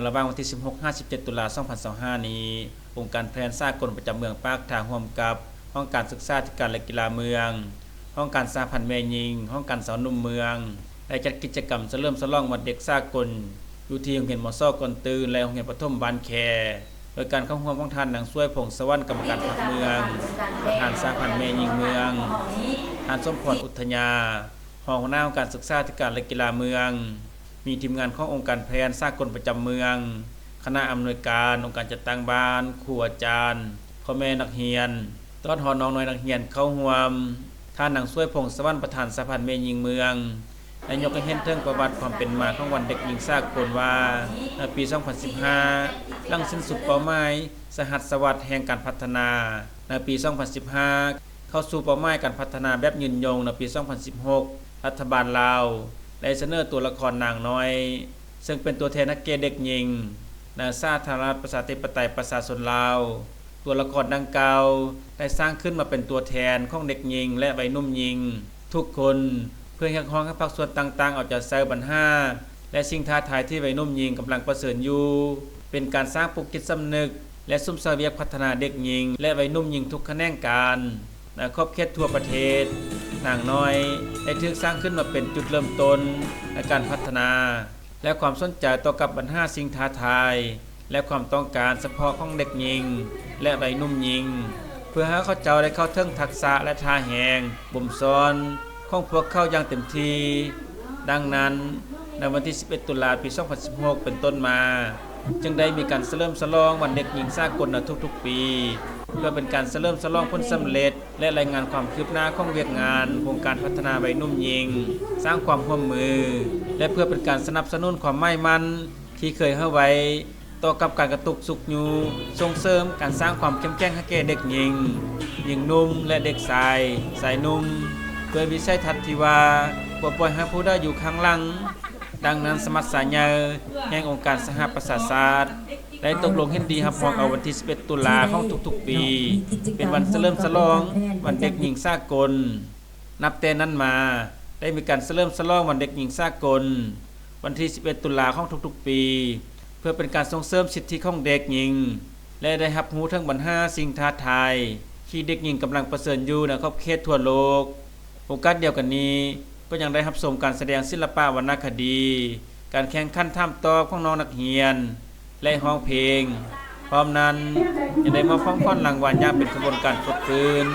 ລະຫວ່າງວັນທີສິບຫົກ ຫາ ສິບເຈັດ ຕຸລາ ສອງພັນຊາວຫ້ານີ້, ອົງການແພນສາກົນປະຈຳເມືອງປາກທາງ ຮ່ວມກັບຫ້ອງການສຶກສາທິການ ແລະ ກິລາເມືອງ, ຫ້ອງການສະຫະພັນແມ່ຍິງ, ຫ້ອງການຊາວໜຸ່ມເມືອງ ໄດ້ຈັດກິດຈະກຳສະເຫຼີມສະຫຼອງວັນເດັກສາກົນ ຢູ່ທີ່ໂຮງຮຽນ ມສ ກອນຕື່ນ ແລະ ໂຮງຮຽນປະຖົມບ້ານແຄ ໂດຍການເຂົ້າຮ່ວມຂອງທ່ານ ນາງ ສວຍ ພົງສະຫວັນ ກຳມະການພັກເມືອງ, ປະທານສະຫະພັນແມ່ຍິງເມືອງ, ທ່ານ ສົມພອນ ອຸດທະຍາ ຮອງຫົວໜ້າຫ້ອງການສຶກສາທິການ ແລະ ກິລາເມືອງ, ມີທີມງານຂອງອົງການແພນສາກົນປະຈຳເມືອງ, ຄະນະອຳນວຍການ, ອົງການຈັດຕັ້ງບ້ານ, ຄູອາຈານ, ພໍ່ແມ່ນັກຮຽນ, ຕະຫຼອດຮອດນ້ອງນ້ອຍນັກຮຽນເຂົ້າຮ່ວມ. ທ່ານ ນາງ ສວຍ ພົງສະຫວັນ ປະທານສະຫະພັນແມ່ຍິງເມືອງ ໄດ້ຍົກໃຫ້ເຫັນເຖິງປະຫວັດຄວາມເປັນມາຂອງວັນເດັກຍິງສາກົນວ່າ, ໃນປີສອງພັນສິບຫ້າ ຫຼັງສິ້ນສຸດເປົ້າໝາຍສະຫັດສະວັດແຫ່ງການພັດທະນາ, ໃນປີສອງພັນສິບຫ້າ ເຂົ້າສູ່ເປົ້າໝາຍການພັດທະນາແບບຍືນຍົງໃນປີສອງພັນສິບຫົກ, ລັດຖະບານລາວໄດ້ສະເໜີຕົວລະຄອນນາງນ້ອຍ ເຊິ່ງເປັນຕົວແທນຮັກແກ່ເດັກຍິງ ໃນສາທາລະນະລັດປະຊາທິປະໄຕປະຊາຊົນລາວ. ຕົວລະຄອນດັ່ງກ່າວໄດ້ສ້າງຂຶ້ນມາເປັນຕົວແທນຂອງເດັກຍິງ ແລະ ໄວໜຸ່ມຍິງທຸກຄົນ ເພື່ອຮຽກຮ້ອງໃຫ້ພາກສ່ວນຕ່າງໆເອົາໃຈໃສ່ບັນຫາ ແລະ ສິ່ງທ້າທາຍທີ່ໄວໜຸ່ມຍິງກຳລັງປະເຊີນຢູ່, ເປັນການສ້າງປຸກຈິດສຳນຶກ ແລະ ສຸມໃສ່ວຽກພັດທະນາເດັກຍິງ ແລະ ໄວໜຸ່ມຍິງທຸກຂະແໜງການ ໃນຂອບເຂດທົ່ວປະເທດ. ນາງນ້ອຍໄດ້ຖືກສ້າງຂຶ້ນມາເປັນຈຸດເລີ່ມຕົ້ນໃນການພັດທະນາ ແລະ ຄວາມສົນໃຈຕໍ່ກັບບັນຫາສິ່ງທ້າທາຍ ແລະ ຄວາມຕ້ອງການສະເພາະຂອງເດັກຍິງ ແລະ ໄວໜຸ່ມຍິງ, ເພື່ອໃຫ້ເຂົາເຈົ້າໄດ້ເຂົ້າເຖິງທັກສະ ແລະ ທ່າແຮງບົ່ມຊ້ອນຂອງພວກເຂົາຢ່າງເຕັມທີ່. ດັ່ງນັ້ນ, ໃນວັນທີສິບເອັດ ຕຸລາ ປີສອງພັນສິບຫົກ ເປັນຕົ້ນມາ, ຈຶ່ງໄດ້ມີການສະເຫຼີມສະຫຼອງວັນເດັກຍິງສາກົນໃນທຸກໆປີ, ເພື່ອເປັນການສະເຫຼີມສະຫຼອງຜົນສຳເລັດ ແລະ ລາຍງານຄວາມຄືບໜ້າຂອງວຽກງານໂຄງການພັດທະນາໄວໜຸ່ມຍິງ, ສ້າງຄວາມຮ່ວມມື ແລະ ເພື່ອເປັນການສະໜັບສະໜູນຄວາມໝາຍໝັ້ນທີ່ເຄີຍໃຫ້ໄວ້ ຕໍ່ກັບການກະຕຸກຊຸກຍູ້ສົ່ງເສີມການສ້າງຄວາມເຂັ້ມແຂງໃຫ້ແກ່ເດັກຍິງ, ຍິງໜຸ່ມ ແລະ ເດັກຊາຍ, ຊາຍໜຸ່ມ ດ້ວຍວິໄສທັດທີ່ວ່າ ບໍ່ປ່ອຍໃຫ້ຜູ້ໃດຢູ່ຂ້າງຫຼັງ. ດັ່ງນັ້ນ ສະມັດຊາໃຫຍ່ແຫ່ງອົງການສະຫະປະຊາຊາດ ໄດ້ຕົກລົງເຫັນດີຮັບຮອງເອົາວັນທີສິບເອັດ ຕຸລາຂອງທຸກໆປີ ເປັນວັນສະເຫຼີມສະຫຼອງວັນເດັກຍິງສາກົນ. ນັບແຕ່ນັ້ນມາ ໄດ້ມີການສະເຫຼີມສະຫຼອງວັນເດັກຍິງສາກົນ ວັນທີສິບເອັດ ຕຸລາຂອງທຸກໆປີ ເພື່ອເປັນການສົ່ງເສີມສິດທິຂອງເດັກຍິງ ແລະ ໄດ້ຮັບຮູ້ເຖິງບັນຫາສິ່ງທ້າທາຍທີ່ເດັກຍິງກຳລັງປະເຊີນຢູ່ໃນຂອບເຂດທົ່ວໂລກ. ໂອກາດດຽວກັນນີ້ ກໍຍັງໄດ້ຮັບຊົມການສະແດງສິລະປະວັນນະຄະດີ, ການແຂ່ງຂັນຖາມຕອບຂອງນ້ອງນັກຮຽນ ແລະ ຮ້ອງເພງ. ພ້ອມນັ້ນ ຍັງໄດ້ມອບຂອງຂວັນລາງວັນຢ່າງເປັນຂະບວນການຟົດຟື້ນ